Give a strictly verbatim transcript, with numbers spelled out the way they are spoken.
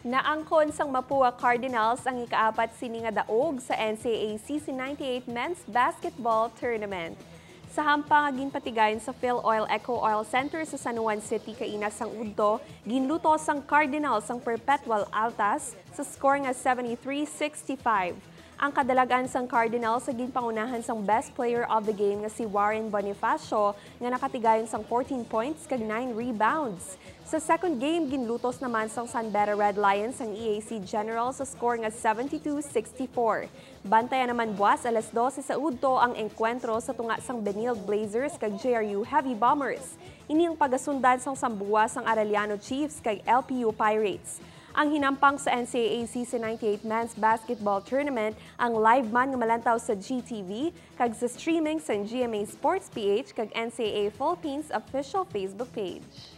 Naangkon sang Mapua Cardinals ang ikaapat sini nga daog sa N C A A C C ninety-eight Men's Basketball Tournament. Sa hampang nga ginpatigayon sa Phil Oil Eco Oil Center sa San Juan City kaina sang udto, ginlutos sang Cardinals ang Perpetual Altas sa score nga seventy-three sixty-five. Ang kadalag-an sang Cardinals sa ginpangunahan sang Best Player of the Game nga si Warren Bonifacio nga nakatigayon sang fourteen points kag nine rebounds. Sa second game, ginlutos naman sang San Beda Red Lions ang E A C General sa score nga seventy-two sixty-four. Bantayan naman buas alas dose sa udto ang engkwentro sa tunga sang Benilde Blazers kag J R U Heavy Bombers. Ini ang pagasundan sang Sambua sang Arellano Chiefs kag L P U Pirates. Ang hinampang sa N C A A C C ninety-eight Men's Basketball Tournament ang live man nga malantaw sa G T V kag sa streaming sa G M A Sports P H kag N C A A Philippines official Facebook page.